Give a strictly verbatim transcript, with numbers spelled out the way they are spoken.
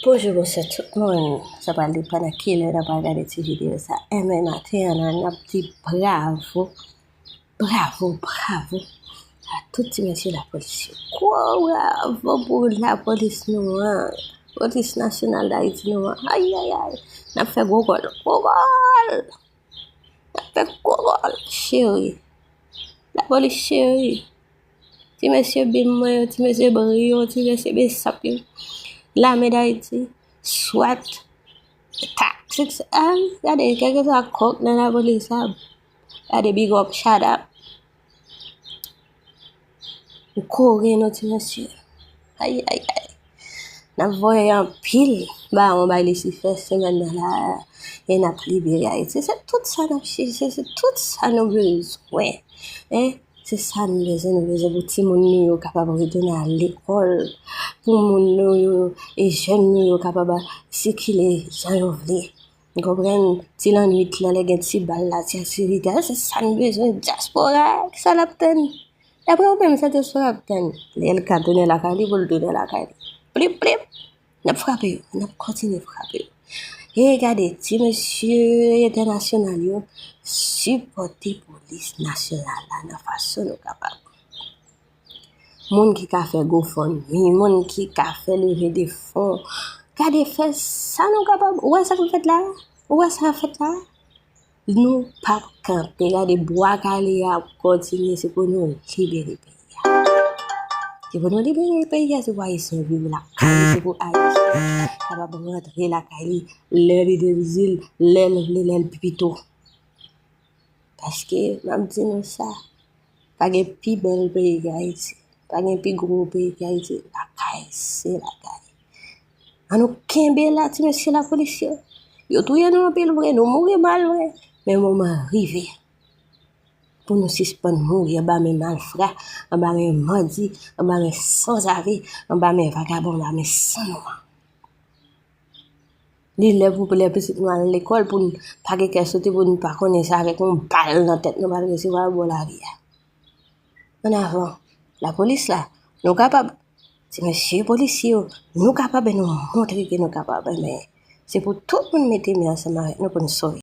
Bonjou, bonswa tout moun. Sa pral depann nan kilè n ap gade ti videyo sa. Enben, maten an, n ap di bravo, bravo, bravo a tout ti mesye lapolis yo. Gwo bravo pou lapolis nou an. Polis Nasyonal Dayiti nou an. Ayayay. N ap fè gwo gòl. Gwo gòl! N ap fè gwo gòl, cheri. Lapolis cheri. Ti mesye bim mwen yo, ti mesye bri yo, ti mesye besap yo. Lame Dayiti, swat, tak, six, ay, gade, kèlkeswa kòk nan lapolis la, gade, big up, shout out. Ou kore nou, ti mesye. Ay, ay, ay. N ap voye anpil bawon bay Lisifè semèn nan la, e n ap libere Ayiti. Se tout sa n ap chèche, se tout sa nou bezwen. En, se sa nou bezwen, nou bezwen pou timoun nou yo kapab retounen al lekòl, pou moun nou yo e jèn nou yo kapab sikile jan yo vle. Ou konprann? Ti lannwit la, lè gen ti bal la, ti aktivite, se sa nou bezwen. Dyaspora, kisa n ap tann? Daprè ou menm, sa dyaspora ap tann? Lè l ka tounen lakay li, pou l tounen lakay li. Plip, plip! N ap frape yo, n ap kontinye frape yo. E gade, ti mesye entènasyonal yo, sipòte polis nasyonal la nan fason nou kapab. Moun ki ka fè GoFundMe, moun ki ka fè leve de fon, gade, fè sa nou kapab. Ou wè sa k ap fèt la? Ou wè sa k ap fèt la? Nou p ap kanpe. Gade, bwa kale a ap kontinye. Se pou nou libere peyi a. Se pou nou libere peyi a. Se pou Ayisyen viv lakay li. Se pou Ayisyen kapab rantre lakay li lè li dezi l, lè l vle, lè l pito. Paske, m ap di nou sa, pa gen pi bèl peyi ke Ayiti. Pa gen pi gwo peyi ke Ayiti. Lakay, se lakay. An nou kenbe la, ti mesye lapolis yo. Yo touye nou anpil vre, nou mouri mal vre. Men moman an rive pou nou sispann mouri anba men malfra, anba men bandi, anba men sanzave, anba men vagabon, anba men sannwa. Li lè pou lè pitit nou al lekòl pou n pa gen kè sote, pou n pa konnen se avèk yon bal nan tèt nou pral resevwa bò lari a. An avan, lapolis la, nou kapab. Ti mesye polisye yo, nou kapab e nou montre ke nou kapab. Men, se pou tout moun mete men ansanm avèk nou pou n sove.